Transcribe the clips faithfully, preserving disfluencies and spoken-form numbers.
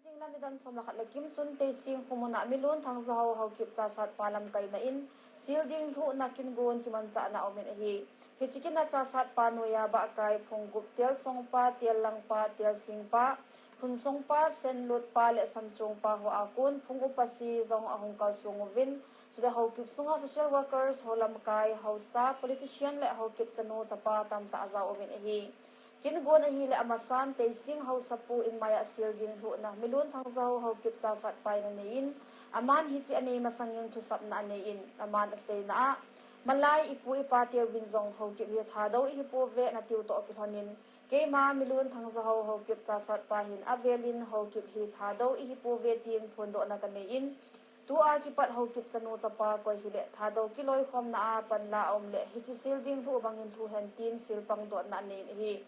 Singlam nidan som le khat le kim chun Teising khomun a Milun Thangzaho Haokip Chasatpa lamkaina in, sil ding lhuhna kin gon kimanchahna aumin ahi. Hiche kin a Chasatpa noiya Bahkai Phunggup, Telsongpa, Tellangpa, Telsingpa, Phunsongpa, Senlutpa le Samchungpa ho a kon Phung Upasi jong ahung kalsong uvin, chule Haokip sunga social workers, ho lamkai, haosa, politician le Haokip chanu chapa tamtah ajao uvin ahi. Kin gon ahile amasan Teising haosapu in maiya sil ding lhuhna Milun Thangzaho Haokip Chasatpa in anei in, aman hiche anei masangin thusapna anei in, aman aseina a, malai ipu ipa teuvin jong Haokip hi Thadou ihi pouve natiu toh kilhonin, keima Milun Thangzaho Haokip Chasatpa hin avelin Haokip hi Thadou ihi pouve tin phondohna kanei in, tua kipat Haokip chanu chapa koi hile Thadou kiloikhomna a panla aum le hiche sil ding lhuh bangin lhu hen tin sil pangdohna anei in ahi.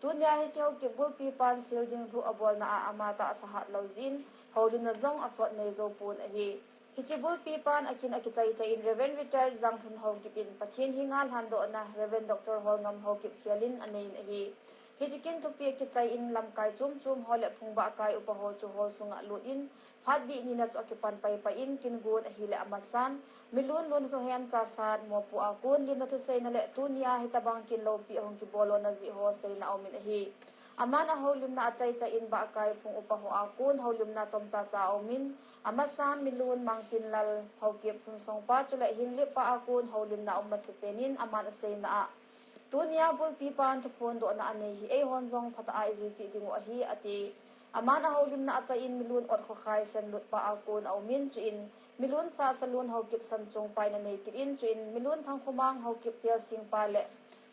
Tunia hiche Haokip bulpipan sil ding lhuh abolna a ama tahsa hat lou jeh in, houlimna jong asot nei jou pon ahi. Hiche bulpipan akin akichai chai in Reverend Retired Janglhun Haokip in Pathen henga lhandohna Reverend Doctor Holngam Haokip khel in anei in ahi. Hiche kin thupi akichai in lamkai chom chom ho le Phung Bahkai upa ho chu hall sunga lut in, phat bih nina chu akipan pai pai in kin gon ahile amasan, Milun Lunlhohem Chasat mopo a kon limna thuseina le tunia hitobang kin loupi ahung kibol lona jeh ho seina aumin ahi. Aman ahoulimna achai chai in Bahkai Phung upa ho a kon houlimna chomcha cha aumin, amasan Milun Mangtinlal Haokip Phunsongpa chule Hinglippa a kon houlimna aum masapen in aman aseina a, tunia bulpipan thuphondohna anei hi eihon jong phatah a ijui cheh dingu ahi ati. Aman ahoulimna achai in Milun Otkhokhai Senlutpa a kon aumin chuin Milun Sahsalun Haokip Samchungpa in anei kit in chuin Milun Thangkhomang Haokip Telsingpa le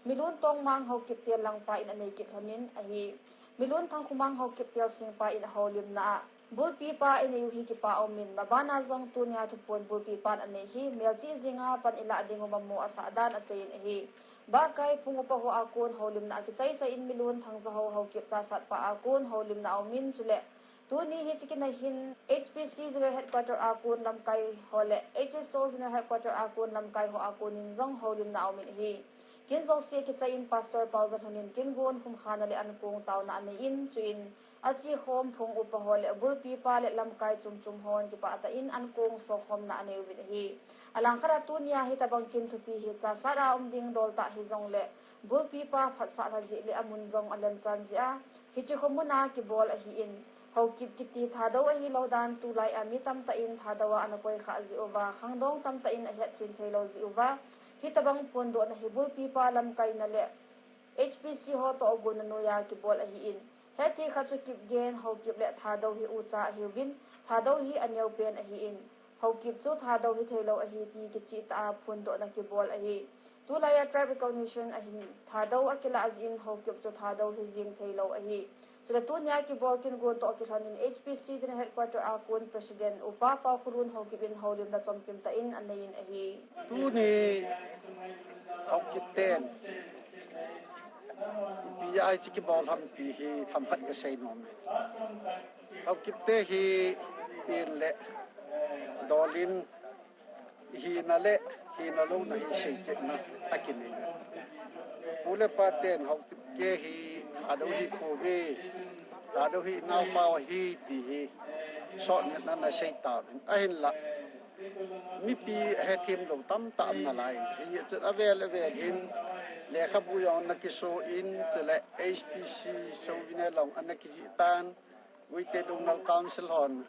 Milun Tongmang Haokip Tellangpa in anei kit lhonin ahi. Milun Thangkhomang Haokip Telsingpa in ahoulimna a, bulpipa inei u hi kipa aumin, mabana jong tunia thuphon bulpipan anei hi melchih jinga pan ilah dingu mamo asah dan aseiyin ahi. Bahkai Phung upa ho a kon houlimna akichai chai in Milun Thangzaho Haokip Chasatpa a kon houlimna aumin chule tuni hiche kin a hin H P C General Headquarter a kon lamkai ho le H S O General Headquarter a kon lamkai ho a konin jong houlimna aumin ahi. Kin jouse akichai in Pastor Paojalhun in kin gon khumkhana le ankong taona anei in chuin achekhom Phung upa ho le bulpipa le lamkai chom chom hon kipah tah in ankong sokhomna anei uvin ahi. Alangkhat a tunia hitobang kin thupi hi Chasat a um ding dol tah hijongle bulpipa phatsah lha jeh le amun jong alemchan jeh a hiche khomun a kibol ahin, Haokip kiti Thadou ahilou dan tulai a mi tamtah in Thadou a ana koikhah jeh uva khangdong tamtah in ahetchen theilou jeh uva hitobang phondohna hi bulpipa lamkaina le H P C ho tohgonna noiya kibol ahin, hetthei khat chu Kipgen, Haokip le Thadou hi ucha ahiuvin, Thadou hi aneopen ahin, Haokip chu Thadou hitheilou ahi ti kichehtah a phondohna kibol ahi. Tulai a tribe recognition ahin Thadou akilah jeh in Haokip chu Thadou hijeng theilou ahi. Chule tunia kibol kin gon toh kilhonin H P C General Headquarter a kon President Upa Paokholun Haokip in houlimna chomkim tah in aneiyin ahi. Tuni Haokip ten ipi a hiche kibol ham ti hi themkhat kasei nom e. Haokip te hi pen le dol in hina le hina louna hi seichetna akinei e. Pu le pa ten Haokip ke hi Thadou hi pouve, Thadou hi naopau ahi ti hi sotngetna ana sei tauvin. Ahinlah mipi hethem lou tamtah um nalai. Hijeh chun avel avel hin lekhabu jong ana kiso in, chule H P C souvenir jong ana kijih tan, Guite Donor Council hon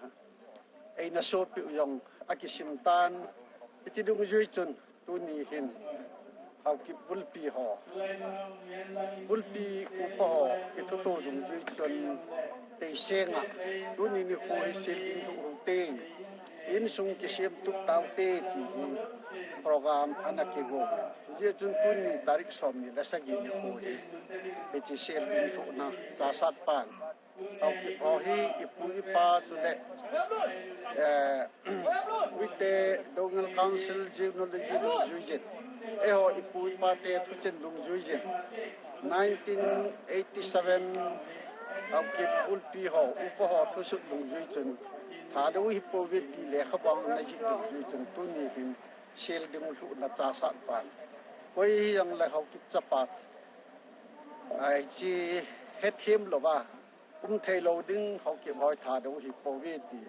eina sopi u jong akisim tan. Hiti dungjui chun tuni hin Haokip bulpi ho, bulpi upa ho kithuto dungjui chun Teiseng a tuni nikho hi sil ding lhuh u te, insung kisem tup taute ti hi program ana kigo. Hijeh chun tuni tarik somni le sagi nikho hi hiche sil ding lhuhna Chasatpan Haokip ho hi ipu ipa chule, eh, Guite Donor Council genealogy dungjuiyin, eiho ipu ipa te thucheng dungjuiyin, nineteen eighty seven Haokip bulpi ho, upa ho thusut dungjui chun Thadou hi pouve ti lekhabua ana jih dungjui chun tuni hin sil ding lhuhna Chasatpan koi hijongle Haokip chapa, hiche hethem louva Um thei lou ding Haokip hoi Thadou hi pouve ti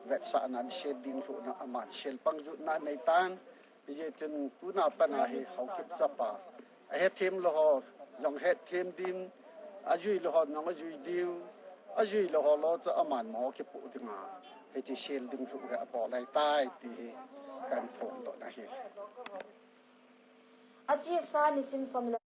vetsahnan sel ding lhuhna aman sel pang jutna nei tan. Hijeh chun tuna pana hi Haokip chapa ahethem lou ho jong hetthem din, ajui lou ho jong ajui diu, ajui lou ho lou chu aman mo kipoh dinga hiche sel ding lhuh hi abol ahitai ti hi kahin phongdoh ahi. Achesa nisim som le